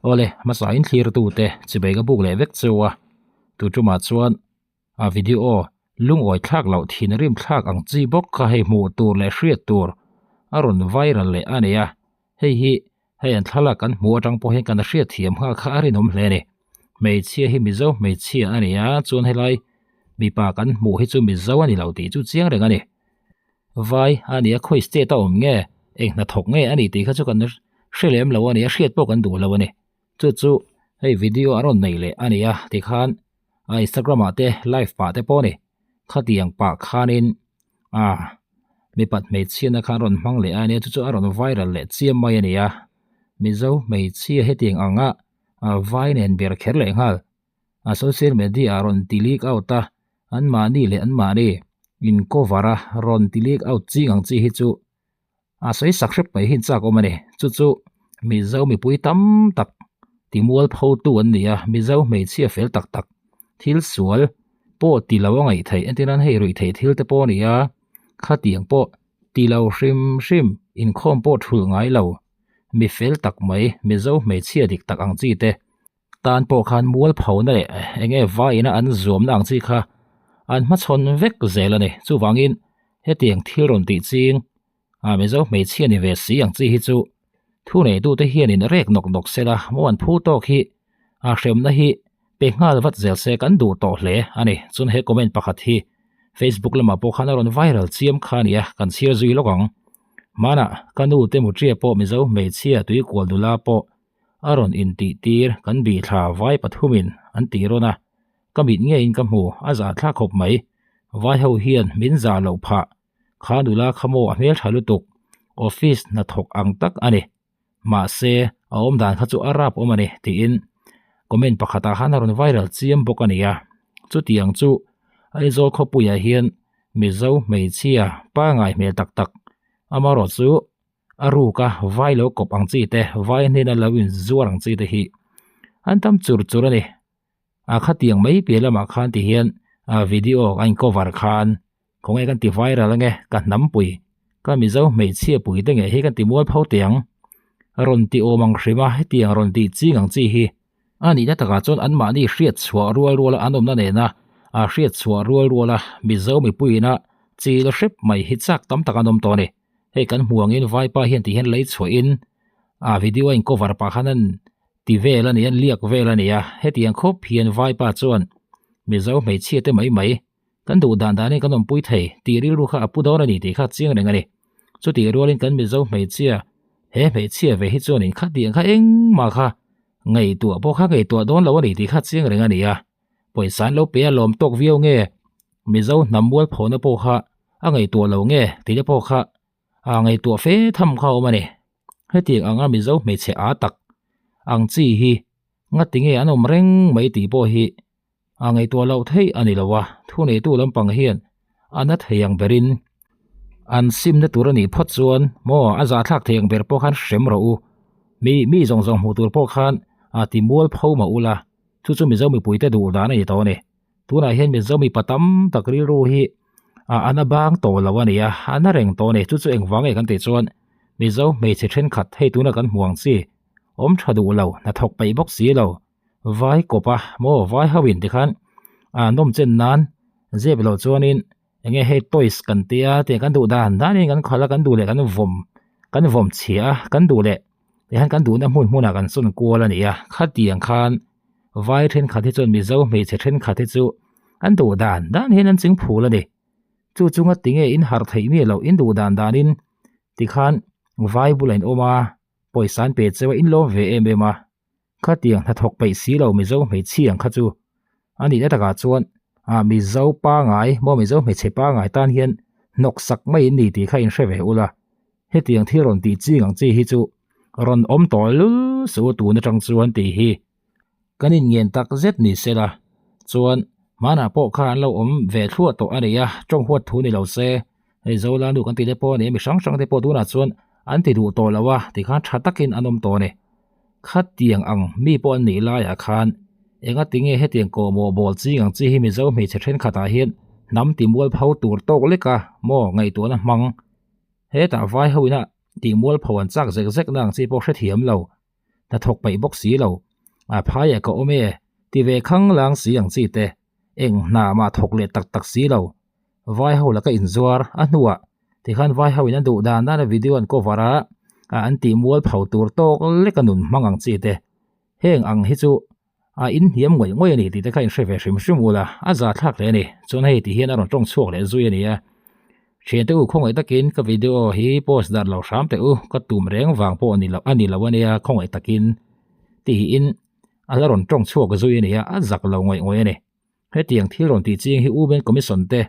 Awle, hmasa in thlir tute chibei ka buk leh vek cheu a, tu tumah chuan a video lungawi thlak loh thin rim thlak ang chi bawk kha hei hmuh tur leh hriat tur a rawn viral leh a ni a, hei hi hei an thlalak kan hmuh atang pawh hian kan hriat thiam nghal kha a rinawm hle a ni. Hmeichhia hi Mizo hmeichhia a ni a, chuan helai mipa kan hmuh hi chu Mizo a ni lo tih chu chiang reng a ni. Vai a ni a, khawi state a awm nge, eng hnathawk nge a ni tih kha chu kan hre lem lo a ni a, hriat pawh kan duh lo a ni. Chu chu hei video a rawn nei leh a ni a tikhan a Instagram ah te live pah te pawh a ni. Khatiang pah khanin a mipat hmeichhiatna khan rawn hmang leh a nia chu chu a rawn viral leh chiam mai a ni a. Mizo hmeichhia hetiang anga vai nen ber kher leh nghal a social media ah rawn ti leak out a, anmahni leh anmahni in cover a rawn ti leak out ching ang chi hi chu a sawi sak hrep mai hi in chak awm a ni. Chu chu Mizo mipui tam tak ti mual pho tu an ni a, Mizo hmeichhia fel tak tak thil sual pawh ti lo a ngaih theih entir nan hei ruih theih thil te pawh a ni a, khatiang pawh ti lo hrim hrim inkhawm pawh thulh ngai lo mi fel tak mai Mizo hmeichhia dik tak ang chi te Tan pawh khan mualphona leh eng nge vaina an zuamna ang chi kha an hmachhawn vek zel a ni. Chuvangin hetiang thil rawn tih ching a Mizo hmeichhia ni ve si ang chi hi chu thuneitute hianin rek nawk nawk sela maw an phu tawk hi a hremna hi pe nghal vat zel se kan duh tawh hle a ni. Chuan he comment pakhat hi Facebook lamah pawh khan a rawn viral chiam kha a ni a, kan chhiar zui lawk ang. Hmanah ka nu te mutria pawh Mizo hmeichhia tuikual nula pawh A rawn intih tir kan bih thla vai pathumin an tih rawn a, ka mit ngeiin ka hmu, a zah thlak khawp mai. Vai ho hian min zah loh phah, kha nula kha maw a hmeltha lutuk, office hnathawk ang tak a ni. Mahse, a awmdan kha chu a rap awm a ni tiin comment pakhatah khan a rawn viral chiam bawk a ni a. Chutiang chu Aizawl khawpuiah hian Mizo hmeichhia pangai hmel tak tak amarawh chu A ruk a, vai lo kawp ang chi te, vai hnena lo in zuar ang chi te hi an tam chur chur a ni. A khatiang mai piah lamah khan ti hian a video a in cover khan khawnge kan ti viral ange ka hnampui ka Mizo hmeichhia pui te ngei hi kan ti mual pho teh ang. Rawn ti awm ang hrim a, hetiang rawn tih ching ang chi hi a nihna takah chuan anmahni hriat chhuah rual ruala an awmna nena a hriat chhuah rual ruala Mizo mipuiina chil hrep mai hi chak tam tak an awm tawh a ni. Hei kan hmu angin vaipa hian ti hian lei chhuahin ah video a in cover pah khan an ti vel a ni a an liak vel a ni a hetiang khawp hian vaipa chuan Mizo hmeichhia te mai mai kan duh dan danin kan awmpui thei tih rilru kha a pu dawn a ni tih kha a chiang reng a ni. Chutih rualin kan Mizo hmeichhia he hmeichhia ve hi chuanin khatiang kha engmah kha ngaihtuah pawh kha ngaihtuah dawn lo a ni tih kha a chiang reng a ni a pawisa an lo pe a lawm tawk viau nge Mizo hnam mualphawhna pawh kha a ngaihtuah lo nge tih te pawh kha a ngaihtuah fe tham kha a awm a ni. Hetiang anga Mizo hmeichhe aa tak ang chi hi ngati nge an awm reng mai tih pawh hi a ngaihtuah loh theih a ni lo a, thuneitu lampang hian a na thei ang berin an simna tur a nih phawt chuan maw a zahthlak thei ang ber pawh khan hrem rawh u, mi mi zawng zawng hmuh tur pawh khan a ti mual pho mah ula, chu chu Mizo mipuite duh dan a ni tawh a ni. Tunah hian Mizo mipa tam tak rilru hi ah a na bang tawh lo a ni a, a na reng tawh a ni. Chu chu engvang nge kan tih chuan Mizo hmeichhe thenkhat hei tuna kan hmu ang chi awm tha duh lo, hnathawk peih bawk si lo, vai kawp a maw vai ho in tikhan ah nawm chen nan zep loh chuanin eng nge hei toys kan tia tiang kan duh dan danin kan khalh a kan duh leh kan vawm kan vawm chhia a kan duh leh tihian kan duhna hmun hmunah kan sawn kual a ni a khatiang khan vai thenkhat hi chuan Mizo hmeichhe thenkhat hi chu an duh dan dan hian an ching phul a ni chu chunga tinge in harh theih miah loh in duh dan danin tikhan vai bulah in awm a pawisa an pe cheu a in lawm ve em em a khatiang hnathawk peih si lo Mizo hmeichhia ang kha chu a nihna takah chuan ah Mizo pangai maw Mizo hmeichhe pangai tan hian hnawk sak mai in ni tih kha in hre ve ula hetiang thil rawn tih ching ang chi hi chu rawn awm tawh lul suh u tun atang chuan tih hi kan inngen tak zet ni sela chuan hmanah pawh kha an lo awm ve thluah tawh a ni a tawng huat thu ni lo se hei Zola nu kan tih te pawh a ni a mi hrang hrang te pawh tunah chuan an ti duh tawh lo a tikhan tha takin an awm tawh a ni. Khatiang ang mi pawh an nih laiah khan enga tinge hetiang kawhmawh bawl ching ang chi hi Mizo hmeichhe thenkhatah hian hnam ti mualpho tur tawk lek a maw ngaihtuahna hmang hetah vai ho ina tih mualpho an chak zek zek na ang chi pawh hrethiam lo. Hnathawk paih bawk si lo. A phaiah ka awm e, ti ve khang lang si ang chi te. Eng hna mah thawk leh tak tak si lo. Vai ho laka inzuar a hnuah tikhan vai ho in an duh dan dan a video an cover a, an tih mual pho tur tawk lek a nun hmang ang chi te. Heng ang hi chu a inhniam ngawih ngawih a ni tih te kha inhre ve hrim hrim ula, a za thlak hle a ni. Chuan hei ti hian a rawn tawng chhuak leh zui a ni a. Thiante u khawngaih takin ka video hi post dar lo hram teh u, ka tum reng vang pawh ni loh a ni lo a nia khawngaih takin tiin a la rawn tawng chhuak zui a ni a, a zak lo ngawih ngawih a ni. Hetiang thil rawn tih ching hi Women Commission te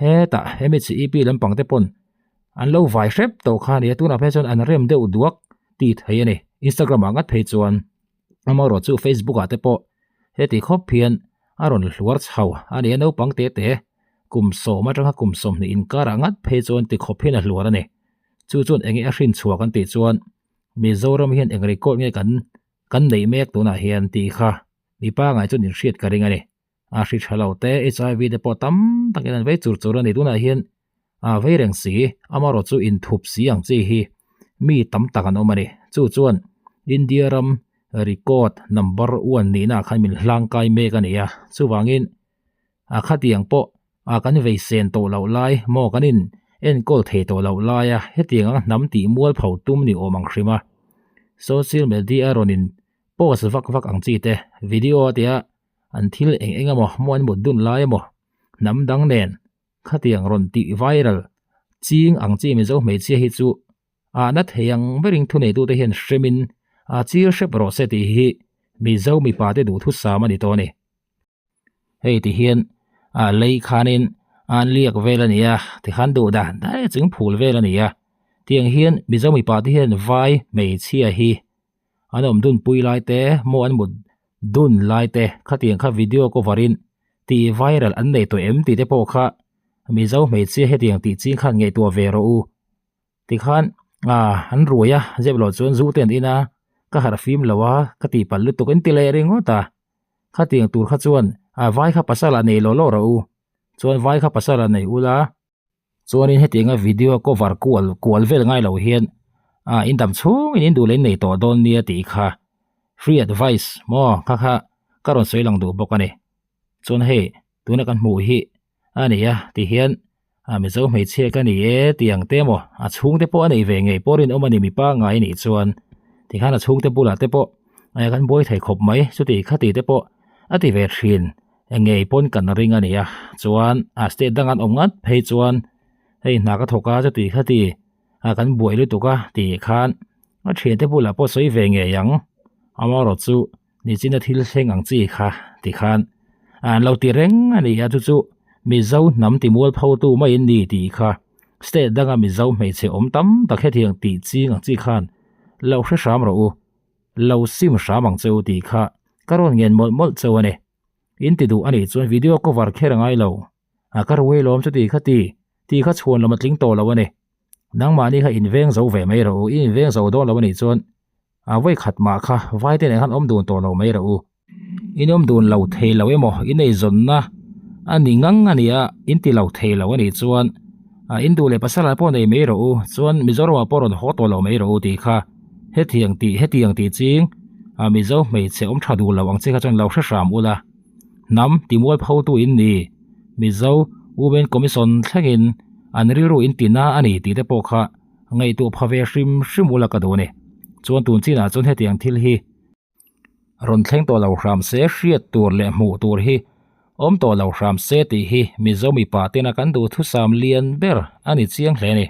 hetah MHEP lampang te pawn an lo vai hrep tawh kha a ni a, tunah phei chuan an rem deuh duak tih theih a ni. Instagram ah ngat phei chuan amaherawh chu Facebook ah te pawh heti khawp hian a rawn hluar chho a ni a, naupang te te kum sawm atanga kum 20 inkarah ngat phei chuan ti khawp hian a hluar a ni. Chu chuan enge a hrin chhuak an tih chuan Mizoram hian eng record nge kan kan neih mek tunah hian tih kha Mipa ngai chuan inhriat ka ring a ni. A hri tha lo te, HIV te pawh tam takin an vei chur chur a ni. Tunah hian a vei reng si, amaherawh chu inthup si ang chi hi mi tam tak an awm a ni. Chu chuan India ram record number one nihna ah khan min hlangkai mek a ni a. Chuvangin a khatiang pawh a kan vei sen tawh loh lai maw kan in enkawl thei tawh loh lai a hetiang anga hnam tih mualpho tum ni awm ang hrim a. Social media rawn in Post vak vak ang chi te, video a tia an thil eng eng emaw maw an mut dun lai emaw hnam dang nen khatiang rawn tih viral ching ang chi Mizo hmeichhia hi chu ah na thei ang berin thuneitute hian hremin a chil hrep rawh se tih hi Mizo mipa te duhthusam a ni tawh a ni. Hei ti hian a lei khanin an liak vel a ni a tikhan duh dan daih ching phul vel a ni a tiang hian Mizo mipa te hian vai hmeichhia hi an awm dun pui lai te maw an mut dun lai te khatiang kha video cover in tih viral an nei tawh em tih te pawh kha Mizo hmeichhia hetiang tih ching khan ngaihtuah ve rawh u. Tikhan ah an ruai a zep loh chuan zu te an in a ka harh fim lo a ka tih palh lutuk in ti leh ringawt a khatiang tur kha chuan ah vai kha pasal ah nei law law rawh u chuan vai kha pasal ah nei ula chuanin hetianga video cover kual kual vel ngai lo hian ah in dam chhungin in duh leh in nei tawh dawn nia tih kha free advice maw kha kha ka rawn sawi lang duh bawk a ni chuan hei tuna kan hmuh hi a ni a tihian a Mizo hmeichhia ka ni e tih ang te maw a chhungte pawh a nei ve ngei pawh rinawm a ni mipa ngai nih chuan tikhan a chhungte bulah te pawh eh kan buai thei khawp mai chuti khati te pawh a ti ve thin ngei pawn kan ring a ni a chuan a state dang an awm ngat phei chuan hei hna ka thawk a chuti khati a kan buai lutuk a tih khan a thiante bulah pawh sawi ve ngei ang amaherawh chu Nichina thil thleng ang chi kha tikhan an lo ti reng a ni a, chu chu Mizo hnam ti mualphotu maiin ni tih kha state danga Mizo hmeichhe awm tam tak hetiang tih ching ang chi khan lo hre hram rawh u, lo sim hram ang che u tih kha ka rawn ngen mawlh mawlh cheu a ni. In ti duh a nih chuan video cover kher a ngai lo, a ka ruai lawm chu ti kha ti, tih kha chhuan lam a tling tawh lo a ni. Nangmahni kha inveng zo ve mai rawh u, i inveng zo dawn lo a nih chuan A vawi khat mah kha vai te nen khan awm dun tawh lo mai rawh u. In awm dun lo thei lo emaw in eizawnna a ni ngang a nia in ti lo thei lo a nih chuan a in duh leh pasal ah pawh nei mai rawh u chuan Mizoram ah pawh rawn haw tawh lo mai rawh u tih kha hetiang tih hetiang tih ching a Mizo hmeichhe awm tha duh lo ang chi kha chuan lo hre hram ula hnam ti mualpho tu in ni Mizo Women Commission thlengin an rilru in ti na a ni tih te pawh kha Ngaihtuah pha ve hrim hrim ula ka duh a ni. Chuan tun chinah chuan hetiang thil hi rawn thleng tawh lo hram se, hriat tur leh hmuh tur hi awm tawh lo hram se tih hi Mizo mipa tena kan duhthusam lian ber a ni chiang hle a ni.